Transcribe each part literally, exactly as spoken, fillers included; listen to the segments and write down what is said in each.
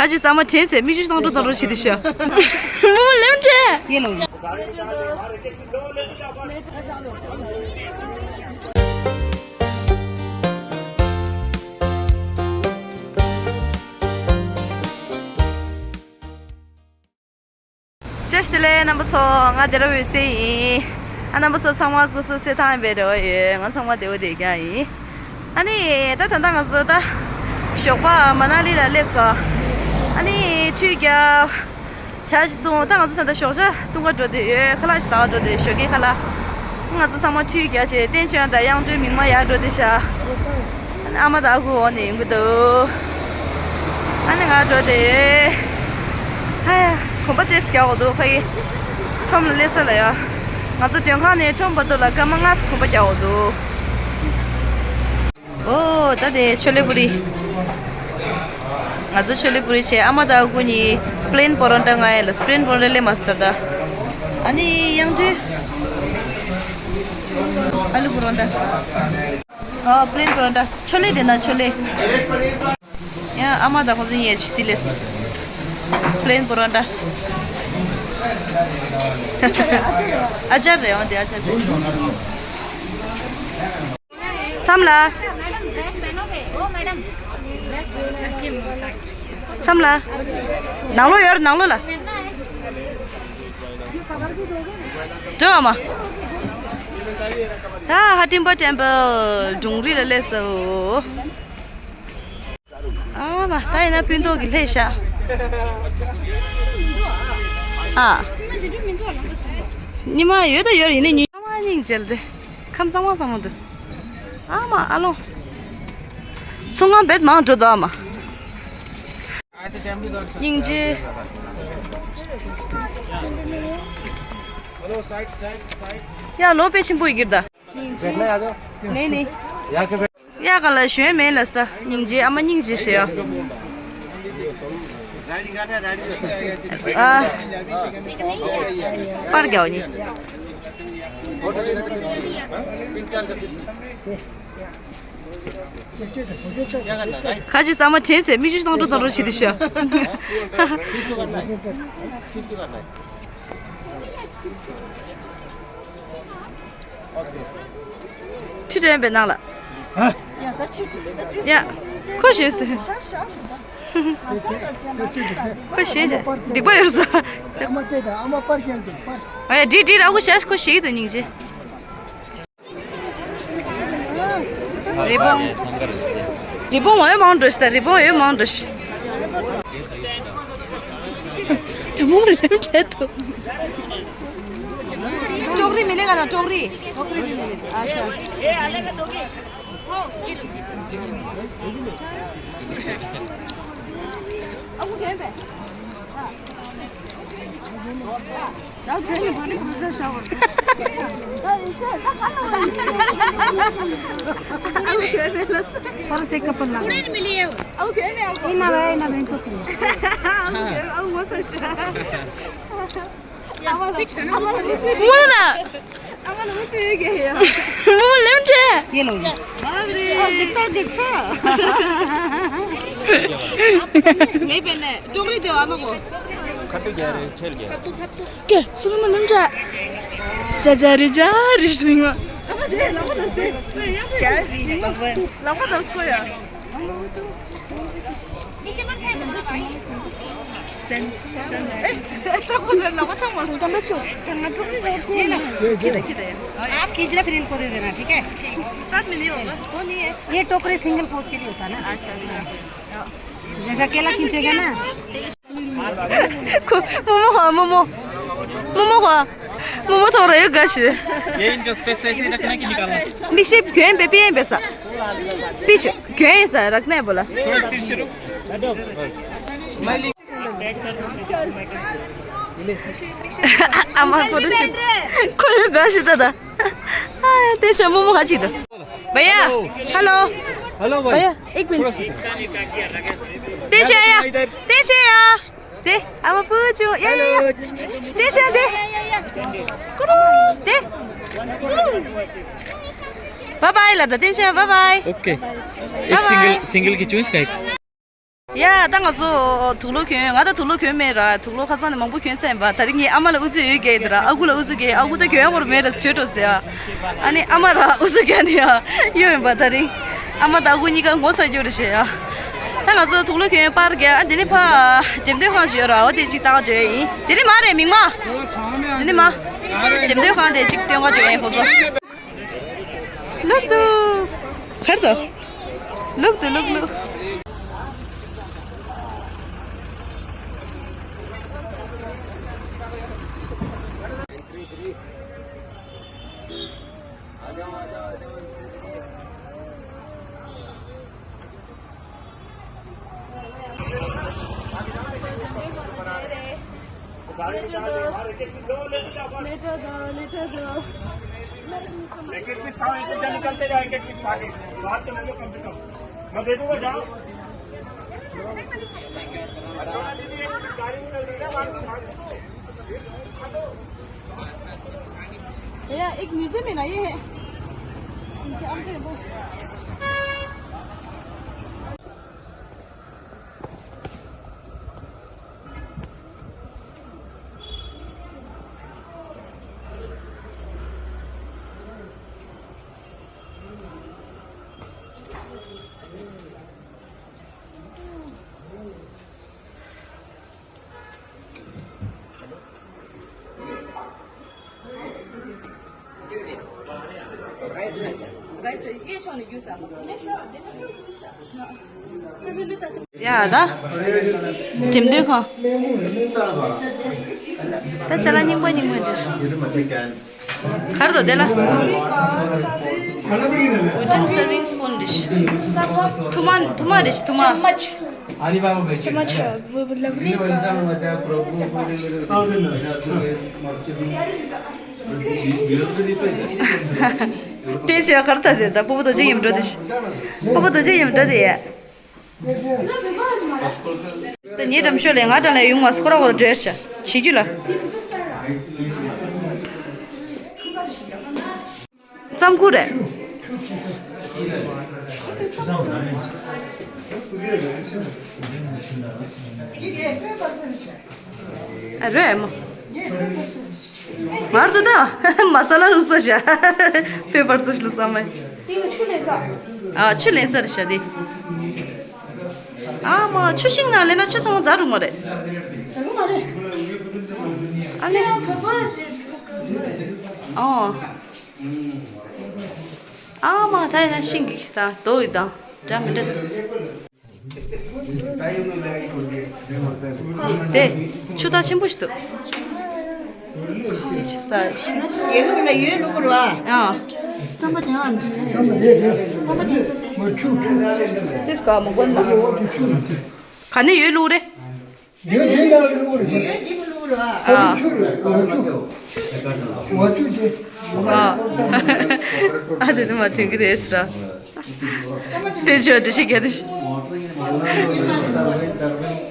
ད་ཅི་ཟ་མ་དྲན་ཟེར་མིག་ཆུ་སྣང་དྲོ་སྣང་དྲོ་བྱེད་དེ་ཤ། མོ་ལེམ་དྲན། ཡེ་ལོ། བཀྲ་ཤིས་བདེ་ལེགས་རྣམ་པ་ཚོ། ང་སྡེ་ར་འོད་ཟེར་ཡིན། ཨ་རྣམ་པ་ཚོ་ཚང་མ་སྐུ་གཟུགས་གསལ་ཐང་ཡིན་པའི་རེ་བ་ཡོད། ང་ཚང་མ་བདེ་པོ་བསྡད་ཀྱང་ཡིན། ཨ་ནི་ད་ད་ལྟ་ང་ཚོ་ད་ཞོགས་པ་མ་ན་ལི་ལ་སླེབས་སོང་། ཨ་ནི་ཁྲུས་རྒྱབ། ཇ་ཅིག་བཏུང་། ད་ང་ཚོ་ད་ལྟ་ཞོགས་ཇ་བཏུང་ག་འགྲོ་བསྡད་ཡོད། ཁ་ལག་ཞིག་ཟ་ག་འགྲོ་བསྡད་ཡོད། ཞོགས་ཀའི་ཁ་ལག་ང་ཚོ་ཚང་མ་ཁྲུས་རྒྱག་བྱས་བསྟན་ཆོས་དང་དབྱངས་སྒྲོན་མིག་དམར་ཡར་འགྲོ་བསྡད་ཤག་ཨ་ནི་ཨ་མ་དང་ཨ་ཁུ་འོག་ནས་ཡོང་གི་འདུག་ཨ་ནི་ང་འགྲོ་བསྡད་ཡོད། ཧ་ཡ། གོམ་པ་ཏོག་ཙམ་རྒྱག་དགོས་འདུག་ཕ་གི་ཁྲོམ་ལ་སླེབས་ས་ལ་ཡ། ང་ཚོ་མགྲོན་ཁང་ནས་ཁྲོམ་བར་དུ་ལ་སྐར་མ་ལྔ་ཙམ་གོམ་པ་རྒྱག་དགོས་འདུག་ཨོ་ད་དེ་ཆོ་ལེ་པུ་རི། ང་ཚོ་ཆོ་ལེ་པུ་རི་བྱས། ཨ་མ་དང་ཨ་ཁུ་གཉིས་པི་ལེན་པོ་རོ་ཊ་མངགས་ཡོད་ལ། པི་ལེན་པོ་རོ་ཊ་སླེབས་མ་སོང་ད་ལྟ། ཨ་ནི་དབྱངས་སྒྲོན། ཨ་ལུ་པོ་རོ་ཊ། ཨ་པི་ལེན་པོ་རོ་ཊ། ཆོ་ལེ་དེ་ན་ཆོ་ལེ། ཡ་ཨ་མ་དང་ཁོ་ཚོ་གཉིས་ཡ་ཆི་ཏི་ལེས། པི་ལེན་པོ་རོ་ཊ། ཨ་ཅར་རེད། འོ་དེ་ཨ་ཅར་རེད། མཚམས་ལ། མཚམས་ལ། ནང་ལོགས་ཡོད་རེད། ནང་ལོགས་ལ། འགྲོ་ཨ་མ། ད་ཧ་ཏིང་པ་ཊེམ་པལ་ཌུང་རི་ལ་སླེབས་སོང་། ཨ་མ་ད་ཡིན་ན་སྤུན་ཏོག་གི་ལྷས་ཤག་ཨ། ཉི་མ་ཡོད་ད་ཡོད་རེད། ཡིན་ནའི་ཉི་མ་སྙིང་རྗེ་ལ་དེ། ཁམས་གཙང་མ་གཙང་མ་འདུག་ཨ་མ་ཨ་ལོ། ཚོང་ཁང་བེད་མང་འགྲོ་འདུག་ཨ་མ། སྙིང་རྗེ། ཡ་ལོ་དཔེ་ཆེན་པོ་ཡི་གིར་ད། སྙིང་རྗེ། ནེ་ནེ། ཡ་ག་ལ་ཞོན་མེད་ལ་ས། སྙིང་རྗེ། ཨ་མ་སྙིང་རྗེ་ཞེས་ཡ། ཨ། པར་རྒྱག་ནི། ཁ་ཅིག་ཟ་མ་དྲན་ཟེར་མིག་ཆུ་སྟོང་འགྲོ་སྟོང་འགྲོ་བྱེད་དེ་ཤག་ཁྲི་སྟོན་པའི་ནང་ལ། ཡ། ཁོ་ཞེས་ཟེར། ཁོ་ཞེས་ཟེར། སྡིག་པ་ཡོད་ས། ཨ་ཡ་འདྲི་འདྲི་ར་ཁོ་ཞེས་ཁོ་ཞེས་འདུག་སྙིང་རྗེ། རི་བོང་། རི་བོང་འོད་མང་འགྲོ་ཤི་ད། རི་བོང་འོད་མང་འགྲོ་ཤི། རི་བོང་ལེམ་བྱས་འདུག་ཀྲོག་རི་མི་ལེ་ག་ན་ཀྲོག་རི། ཨ་ཆ། ངོ་ན། ཨ་མ་ལ་མོ་སུ་ཡོད་ཀྱི་ཡ། མོ་ལེམ་ཏྲེ། ཡེ་ལོ་ཡེ། ཨ་རེ། ཨ་ཇི་ལྟར་འདི་ཚ། ངའི་བེ་ནེ་ཀྲོང་རི་དེ་བ་མ་གོ། ཁ་ཏུ་རྒྱ་རེ་ཁྲེལ་རྒྱ། ཁ་ཏུ་ཁ་ཏུ། ཀེ་སུ་མོ་ལེམ་ཏྲེ། ཇ་ཇ་རི་ཇ་རི་སུ་མོ། ཨ་མ་དེ་ལག་པ་དང་སྟེ། ཇ་རི་ལག་པ་དང་སྐོ་ཡ། आप कीजिए फिर इनको दे देना, ठीक है? साथ में नहीं होगा। वो नहीं है। ये टोकरी सिंगल पोज के लिए होता है ना। अच्छा, अच्छा। जैसे अकेला खींचेगा ना। ཁོ་མོ་མོ་ཧ་མོ་མོ། མོ་མོ་ཧ། མོ་མོ་ཐོག་ར་ཡོད་ག་ཤི། ये इनका स्पेक्स ऐसे ही रखना कि निकालना? མིག་ཤེལ་གྱོན་པའི་པི་ཡན་པའི་ས། པི་ཤ་གྱོན་ཡིན་ས་རག་ནས་བོ་ལ། थोड़ा तिरछे रहो। स्माइलिंग। ཨ་མ་ཕོ་ཊོ་ཤུཊ། ཁོ་ཡོད་ག་ཤི་ད་ད། ཨ་དེ་ཤ་མོ་མོ་ཧ་ཅི་ད། भैया। हेलो। हेलो भाई। भैया एक मिनट। तेज आया। तेज आया। दे, अब पूछो। या, या, या। दे, दे, दे। दे। बाय बाय, ला दे, बाय बाय। ओके। एक बाय बाय। सिंगल, सिंगल खींचो इसका एक। ཡ། ད་ང་ཚོ་དུག་ལོག་གྱོན། ང་ད་དུག་ལོག་གྱོན་མེད་ར། དུག་ལོག་ཁ་སང་ནས་མང་པོ་གྱོན་ཚར་ཡིན་པ། ད་རིང་ངས་ཨ་མ་ལ་ཨུ་ཚུགས་ཡོད་རྒྱུ་ཡིན་ད་ར། ཨ་ཁུ་ལ་ཨུ་ཚུགས་རྒྱུ་ཡིན། ཨ་ཁུ་ད་གྱོན་ཡག་པོ་མེད་ར། བྲོས་འགྲོ་ཟེར་ཡ། ཨ་ནི་ཨ་མ་ར་ཨུ་ཚུགས་རྒྱུ་ནི་ཡ་གཡོ་ཡིན་པ། ད་རིང་ཨ་མ་དང་ཨ་ཁུ་གཉིས་ཀ་ངོ་ཚ་རྒྱུ་རེད་ཟེར་ཡ། ད་ང་ཚོ་དུག་ལོག་གྱོན་པར་རྒྱག་ཨ་དེ་ནས་ཕ་འགྲེམས་སྟོན་ཁང་ཞིག་ཡོད་ར། འོ་དེ་ཅིག་ལྟ་ག་འགྲོ་ཡ་ཡིན། དེ་ནས་མ་རེད། མིག་མ་དེ་ནས་མ་འགྲེམས་སྟོན་ཁང་དེ་ཅིག་སྟོན་ག་འགྲོ་ཡ་ཡིན་ཁོ་ཚོ། ལུག་ཏུ། ཁར་ཏུ། ལུག་ཏུ་ལུག་ལུག एक एक पीस खाओ, एक एक जन निकलते जाओ, एक एक पीस खा के। बाहर तो ले लो कम से कम। मैं दे दूंगा, जाओ। गाड़ी निकल रही है, बाहर तो खा लो। भैया, एक म्यूजियम है ना, ये है। इनके अंदर है वो। ཡ་ད། འགྲེམས་སྟོན་ཁང་། ད་ཅ་ལག་རྙིང་པ་རྙིང་པ་འདྲ། གར་དོ་དེ་ལ། Wooden serving spoon dish. ཐུར་མ་ཐུར་མ་རེད་ཤག་ཐུར་མ། चम्मच। चम्मच है, वो लकड़ी का। དེ་ཆོས་གར་ད་དེ་ད་སྤོ་བོ་རྡོ་རྗེ་ཡིན་འགྲོ་དེ། སྤོ་བོ་རྡོ་རྗེ་ཡིན་འགྲོ་དེ་ཡ། ད་ཉེ་འགྲམ་ཤོད་ལས་ང་དང་ལས་ཡོང་བ་སྐོར་ར་འགྲོ་ཤ་བྱེད་རྒྱུ་ལ། ཙམ་ཁུ་རེད། ཨ་རེད་མོ། མར་དུ་ད་མ་ས་ལ་རུ་ས་ཤ། པེ་པར་ས་ཤ་ལུ་ས་མ། ཏིང་ཆུ་ལེན་ས། ཨ་ཆུ་ལེན་ས་རེད་ཤ་དེ། ཨ་མ་ཆུ་ཤིང་ན་ལེན་ན་ཆུ་ཚང་མ་ཛ་རུ་མ་རེད། ཛ་རུ་མ་རེད། ཨ་ལེ། ཨོ། ཨ་མ་ད་ཡིན་ན་ཤིང་གི་ད་རྡོ་ཡི་ད་འདྲ་མི་འདྲ་ད། དེ་ཆུ་ཐག་ཆེན་པོ་ཞིག་འདུག་ཁ་ལི་ཆེ་ས་ཞིག་རྒྱལ་ཁབ་ལ་ཡོད་ལུག་རུ་ཨ། ཨ། རྩམ་པ་དེ་ཨ། རྩམ་པ་དེ་དེ། རྩམ་པ་དེ་ས་དེ། མ་ཆུ་ཆུ། དེ་སྐ་མ་གོན་ན། ག་ནས་ཡོད་ལུག་རེད། ཡོད་དེ་ལ་ལུག་རེད། ཡོད་དེ་མ་ལུག་རུ་ཨ། ཨ། ཆུ་རུ་འོ་ཆུ། འོ་ཆུ་དེ། ཨ། ཨ་དེ་ནི་མ་ཐོན་གི་རེད་ཟེར། དེ་ཆོས་འདྲི་ཤེས་གལ་ཏེ།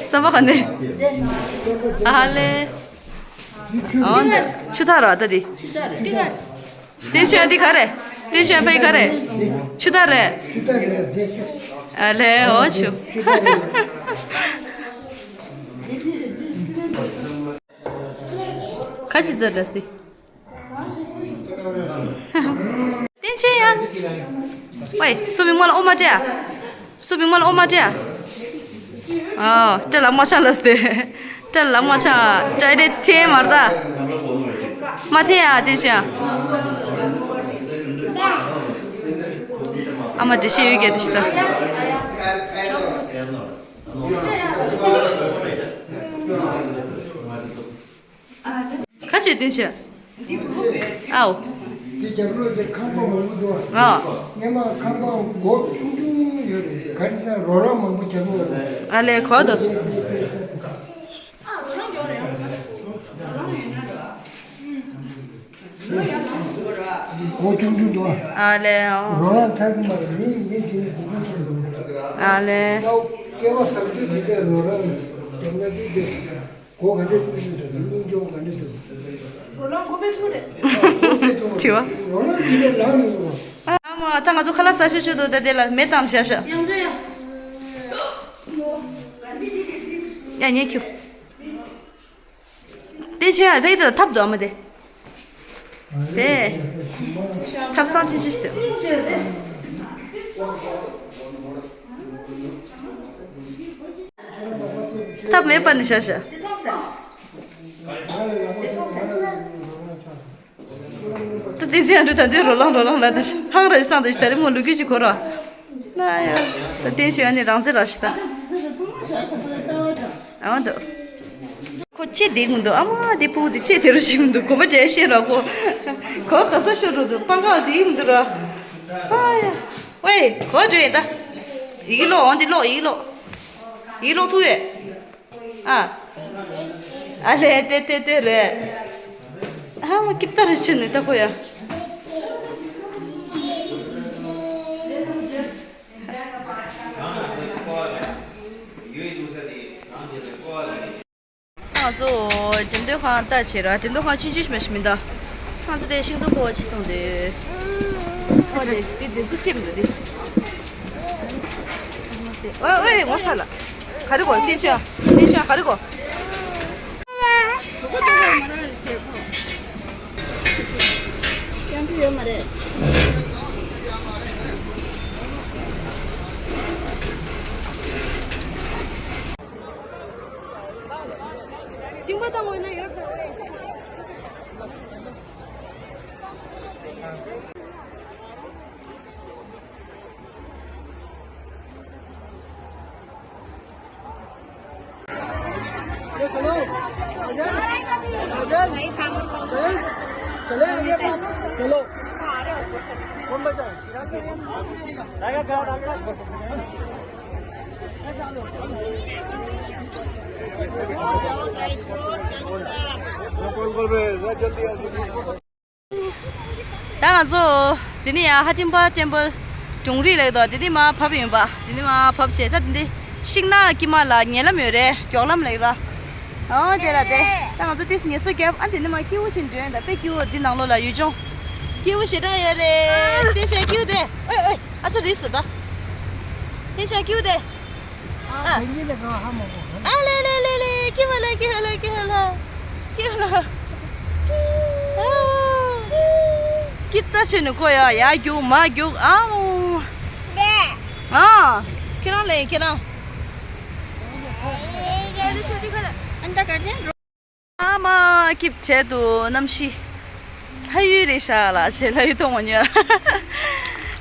རྩམ་པ་ག་ནས། ཨ་ལེ། ཨ་ཆུ་ཐག་ར་ད་དེ། དེ་ཆོས་འདི་ག་རེ། དེ་ཆོས་ཕའི་ག་རེ། ཆུ་ཐག་རེད། ཨ་ལེ་འོ་ཆུ། ཁ་ཅི་ཟེར་ད་སི། བསྟན་ཆེན་ཡང་། ཝེ། སུ་མིང་མ་ལ་ཨོ་མ་ཏྲེ་ཨ། སུ་མིང་མ་ལ་ཨོ་མ་ཏྲེ་ཨ། ཨ་ཏྲེ་ལ་མ་ཆ་ལ་སྟེ། ཏྲེ་ལ་མ་ཆ། ཏྲེ་རེ་ཐེ་མར་ད། མ་ཐེ་ཨ་བསྟན་ཆེན་ཡང་། ཨ་མ་འདྲི་ཤེས་ཡོད་གལ་ཏེ་ཤི་ད། ཁ་ཆེ་བསྟན་ཆེ། ཨའོ། དེ་རྒྱབ་ལོགས་དེ་ཁང་པ་མང་པོ་འདུག་ཨ། ཨ། སྔོན་མ་ཁང་པ་སྒོ་ཆུང་ཆུང་ཡོད་རེད། ག་རེ་ཟེར་རོ་ལངས་མང་པོ་རྒྱབ་ལོགས་རེད། ཨ་ལས་གོ་དོ། སྒོ་ཆུང་ཆུང་འདུག་ཨ། ཨ་ལས་ཨོ། རོ་ལངས་ཐར་གི་མ་རེད། མི་མི་དེ་ནི་སྒོ་ཆུང་ཆུང་འདུག་ཨ་ལས། སྐྱེ་བ་བཟང་པོ་དེ་གའི་རོ་ལངས་རྒྱབ་ན་དེ་དེ། སྒོ་ག་འདྲ་བཙུགས་ཀྱི་འདུག་སྙིང་རྗེ་བོ་ག་འདྲ་འདུག་རོ་ལངས་སྒོ་ཕྱེ་ཐུབ་རེད། དྲི་བ། རོ་ལངས་འདི་ལས་ལངས་ཡོང་གི་རེད། ཨ་མ་ད་ང་ཚོ་ཁ་ལག་ཟ་ཤེས་ཆོག་འདུག་ད་དེ་ལ་མེ་བཏང་བཞག་ཤག་ཡང་འདྲ་ཡང་། ཡ་ཉེ་ཁྱོད། དེ་ཆོས་ཡང་རེད་དེ་ཐབ་དུ་ཨ་མ་དེ། དེ། ཐབ་སང་ཆེ་ཆེ་ཞིག་དེ། ཐབ་མེད་པ་ནི་ཤ་ཤ། ད་བསྟན་ཆོས་ཡང་འགྲོ་ད་འདོད་རོ་ལང་རོ་ལང་ལ་ད་ཧང་ར་སང་ད་ཞིག་ད་རི་མོ་ལུ་གུ་ཅིག་གོ་རོ། ན་ཡ། ད་བསྟན་ཆོས་ཡང་ནི་རང་རྩེ་ར་ཞིག་ད། ཨ་འདུག་ཁོ་ཅི་བསྡད་མི་འདུག་ཨ་མ་དེ་ཕྲུ་གུ་དེ་ཆེ་དེ་རུ་ཞིག་མི་འདུག་གོམ་པ་རྒྱག་ཤེས་ར་ཁོ། གོ་ག་ས་ཤོར་འགྲོ་འདུག་སྤང་ཁ་དེ་མི་འདུག་ར། ཨ་ཡ། ཝེ་གོ་འགྲོ་ཡིན་ད། ཡིག་ཀློག་འོང་དེ་ཀློག་ཡིག་ཀློག་ཡིག་ཀློག་ཐུག་ཡོད། ཨ། ཨ་ལེ་ཏེ་ཏེ་ཏེ་རེད། ཨ་མ་སྐྱིབས་ཏ་རེ་ཆེ་ནི་ད་ཁོ་ཡ། ང་ཚོ་འགྲེམས་སྟོན་ཁང་ལྟ་བྱེད་ར་འགྲེམས་སྟོན་ཁང་ཆུང་ཆུང་ཞིག་མ་ཞིག་མི་འདུག་ང་ཚོ་དེ་ཤིང་སྡོང་ཀོ་བ་ཆེ་མཐོང་དེ། ཨ་དེ་དེ་དེ་ཚོ་ཆེ་མི་འདུག་དེ། ཨོ་ཨོ་ངོ་ཚ་ལ། ག་རེ་གོ་བསྟན་ཆོས་བསྟན་ཆོས་ག་རེ་གོ། ཡང་ཅི་ཡོད་མ་རེད། ཅིང་པ་དང་འོ་ན་ཡོད་ད། चलो। राजन। राजन। चले, चले, चलो। कौन बचा है? कौन, कौन, कौन, जल्दी, जल्दी। ད་ང་ཚོ་འདི་ནས་ཡང་ཧ་ཏིང་པ་ཊེམ་པལ་གྲུང་རིག་ལེགས་དོ། འདི་ནས་མར་བབས་ཡིན་པ། འདི་ནས་མར་བབས་བྱས་ད་འདི་ནས་ཤིང་ནགས་དཀྱིལ་མ་ལ་ཉེ་ལམ་ཡོད་རེད། མགྱོགས་ལམ་ལེགས་ར། ཨོ་དེ་ལ་དེ་ད་ང་ཚོ་ཏིས་ཉེ་སོ་རྒྱབ། ཨ་འདི་ནས་མར་སྐྱིད་པོ་ཞིག་འགྲོ་ཡིན་ད། དཔེ་སྐྱིད་པོ། འདི་ནང་ལོགས་ལ་ཡུལ་ལྗོངས་སྐྱིད་པོ་ཞེ་དྲག་ཡོད་རེད། ཏིས་ཡང་སྐྱིད་པོ་དེ། ཨོ་ཨོ་ཨ་ཚོ་རིས་སུ་ད། ཏིས་ཡང་སྐྱིད་པོ་དེ། ཨ། ཨ་ལེ་ལེ་ལེ་ལེ། སྐྱིད་པ་ལ་སྐྱིད་པ་ལ་སྐྱིད་པ་ལ། སྐྱིད་པ་ལ། ཨ། སྐྱིད་ད་ཆོས་ནི་ཁོ་ཡ་ཡ་རྒྱུག་མ་རྒྱུག་ཨ་མོ། ཨ། ཁྱེད་རང་ལེན་ཁྱེད་རང་། ཨ་ནི་ད་ག་ཅན་འགྲོ། ཨ་མ་སྐྱིད་བྲལ་འདུག་གནམ་གཤིས། ལྷ་ཡུལ་རེད་ཤག་ལ་ཆེ་ལྷ་ཡུལ་མཐོང་མ་མྱོང་།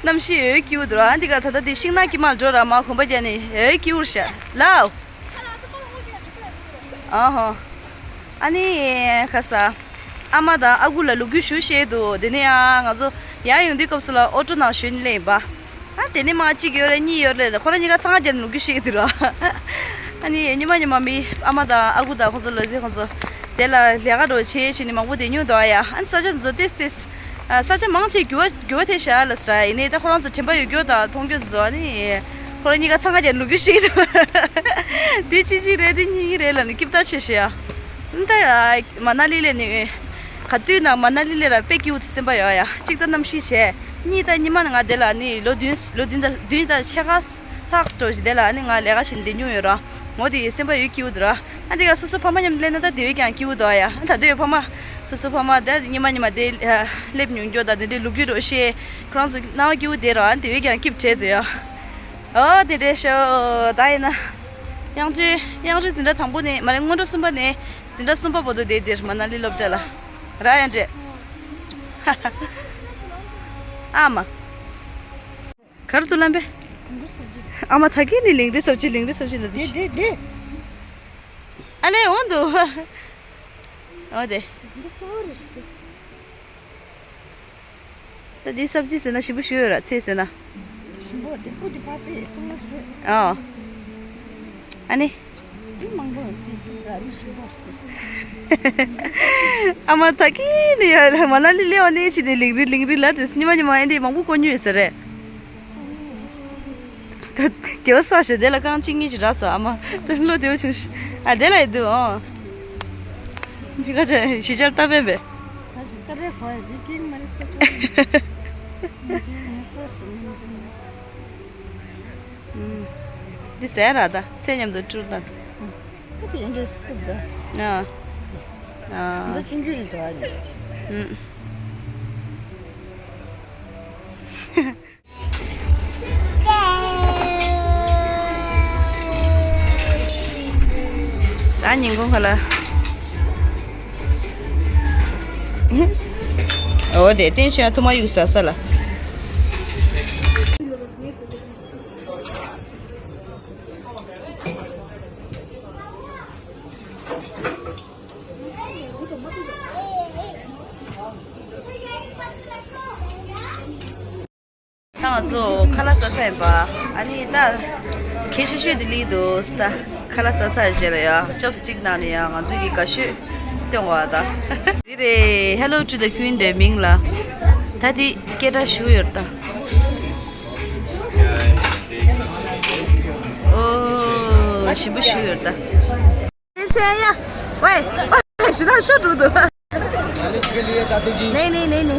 གནམ་གཤིས་འོ་སྐྱིད་པོ་འདུག་ཨ་འདི་ག་ད་ལྟ་འདི་ཤིང་ནགས་དཀྱིལ་མར་འགྲོ་ར་མ་གོམ་པ་རྒྱག་ནས་འོ་སྐྱིད་པོ་རེད་ཤག་ལའོ། ཨ་ཧོ། ཨ་ནི་ཁ་ས། ཨ་མ་དང་ཨ་ཁུ་ལ་ལོ་རྒྱུས་ཞུ་བཤད་འདུག་དེ་ནས་ཡང་ང་ཚོ་ཡར་ཡོང་དུས་སྐབས་སུ་ལ་ཨོ་ཊོ་ནང་ཞོན་སླེབས་ཡིན་པ། ཨ་དེ་ནས་མ་གཅིག་ཡོད་རེད་གཉིས་ཡོད་རེད། ཁོ་རང་གཉིས་ཀ་འཚང་ཁ་རྒྱབ་ནས་ལོ་རྒྱུས་བཤད་ཀྱི་འདུག་ར། ཨ་ནི་ཉི་མ་ཉི་མ་མི་ཨ་མ་དང་ཨ་ཁུ་དང་ཁོ་ཚོ་ལ་ཟེར་ཁོ་ཚོ་དེ་ལ་ལས་ཀ་འགྲོ་བྱེད་བྱེད་ནས་མང་པོ་བསྡད་མྱོང་འདུག་ཨ་ཡ། ཨ་ནི་ས་ཆ་དེ་ཚོ་ཏེས་ཏེས། ཨ་ས་ཆ་མང་ཆེ་འགྱུར་བ་འགྱུར་བ་ཐེབས་ཤག་ལ་ཟེར་ཡིན་ནའི་ད་ཁོ་རང་ཚོ་དྲན་པ་ཡོད་རྒྱུ་དང་མཐོང་རྒྱུ་དེ་ཚོ་ཨ་ནི་ཁོ་རང་གཉིས་ཀ་འཚང་ཁ་རྒྱབ་ནས་ལོ་རྒྱུས་བཤད་ཀྱི་འདུག་དེ་གཅིག་གཅིག་རེད་དེ་གཉིས་གཉིས་རེད་ལབ་ནས་སྐྱིད་པོ་ད་ཆོས་བཤད་ཡ། ཨ་ནི་ད་ཡ། མ་ན་ལི་ལ་ནི། ག་དུས་ན་མ་ན་ལི་ལ་ར་དཔེ་སྐྱིད་པོ་དེ་སེམས་པ་ཡོད་ཡ། གཅིག་ད་གནམ་གཤིས་བྱས། གཉིས་ད་ཉི་མ་ང་དེ་ལ་ནི་ལོ་བདུན་ལོ་བདུན་དང་བདུན་དང་ཕྱེད་ཀ་ལྷག་འགྲོ་ཞིག་དེ་ལ་ནི་ང་ལས་ཀ་བྱེད་བསྡད་མྱོང་ཡོད་ར། ངོ་དེ་ཡི་སེམས་པ་ཡོད་སྐྱིད་པོ་འདུག་ར། ཨ་དེ་ག་སོ་སོ་ཕ་མ་མཉམ་དུ་སླེབས་ན་ད་དེ་བས་ཀྱང་སྐྱིད་པོ་འདུག་ཡ། ད་དེ་བས་ཕ་མ་སོ་སོ་ཕ་མ་ད་ཉི་མ་ཉི་མ་དེ་སླེབས་མྱོང་རྒྱུ་དང་དེ་འདྲའི་ལོ་རྒྱུས་རོ་བཤད། ཁོ་རང་ཚོ་སྣང་བ་སྐྱིད་པོ་བསྡད་ར། ཨ་དེ་བས་ཀྱང་སྐྱིད་པོ་བྲལ་འདུག་ཡ། ཨོ་དེ་འདྲས་ཤོག་ད་ཡིན་ན། དབྱངས་སྒྲོལ་དབྱངས་སྒྲོལ་འཛིན་གྲྭ་དང་པོ་ནས་མ་རེད། སྔོན་འགྲོ་གསུམ་པ་ནས་འཛིན་གྲྭ་གསུམ་པ་བར་དུ་བསྡད་དེར་མ་ན་ལི་སློབ་གྲྭ་ལ། ར་དབྱངས་སྒྲོལ། ཨ་མ། ག་རེ་འདུག་ལམ་པས། ཨ་མ་ད་གིན་ནི་ལིང་རི་སབ་ཇི་ལིང་རི་སབ་ཇི་ལ་དེ། དེ་དེ་དེ། ཨ་ལེ་འོང་འདུག་ཨོ་དེ། འདི་གསར་པ་རེད་ཟེར་གི། ད་འདི་སབ་ཇི་ཟོས་ན་ཞིམ་པོ་ཞིག་ཡོད་ར་ཚལ་ཟོས་ན། ཞིམ་པོ་དེ་སྤུ་དེ་ཕར་ཕེབས་གཙང་མ་བཟོས། ཨ། ཨ་ནི། འདི་མང་པོ་ཡོད་དེ་འདི་ར་རི་ཞིམ་པོ་ཟེར། ཨ་མ་ད་གིན་ནི་ཡ་ལ་མ་ན་ལི་སླེབས་པ་ནས་ཕྱིན་ནས་ལིང་རི་ལིང་རི་ལ་དེ་ཉི་མ་ཉི་མ་ཨེ་འདི་མང་པོ་གོ་མྱོང་ཡོད་ས་རེད། ད་རྒྱལ་བ་ས་ཞེས་དེ་ལ་རྐང་གཅིག་གཉིས་ཀྱི་རག་སོ་ཨ་མ། ད་བློ་བདེ་བོ་བྱུང་ཤི། ཨ་དེ་ལ་ཡི་འདུག་ཨོ། འདི་ག་ཅག་ཞི་ཅར་ལྟ་བས་པས། ལྟ་བས་གོ་ཡ་འདི་ཀིང་མ་རེད་ས་ཅོ། འདི་ཟས་ར་ད་ཚེ་མཉམ་དུ་སྤྲུལ་ད། ཁོ་དེ་འདྲ་སྐུབ་འདྲ། ཨ། ཨ། འདི་ཆུང་ཆུང་རེད་འདུག་ཨ་ནི། ཨུམ། ད་ཉིན་གུང་ཁ་ལ། འོ་དེ་བསྟན་ཆོས་ཐུ་མ་ཡུག་ས་ས་ལ། ད་ང་ཚོ་ཁ་ལག་ཟ་ས་ཡིན་པ། ཨ་ནི་ད་གད་ཤོད་ཤོད་དེ་ལི་འདུག་ད་ཁ་ལག་ཟ་ས་རྗེས་ལ་ཡ་ཅོབ་སི་ཊིག་ནང་ནས་ཡ་ང་ཚོ་གི་དགའ་ཤོས་སྟོན་དགོས་པ་ད། འདི་རེད། Hello to the Queen རེད་མིང་ལ། ད་འདི་སྐད་གྲགས་ཞུ་ཡོད་ད། ཨོ་ཞིམ་པོ་ཞུ་ཡོད་ད། ཆེ་ཡ། ཝེ། ཞི་ད་ཤོ་འགྲོ་འདུག་ནེ་ནེ་ནེ་ནེ།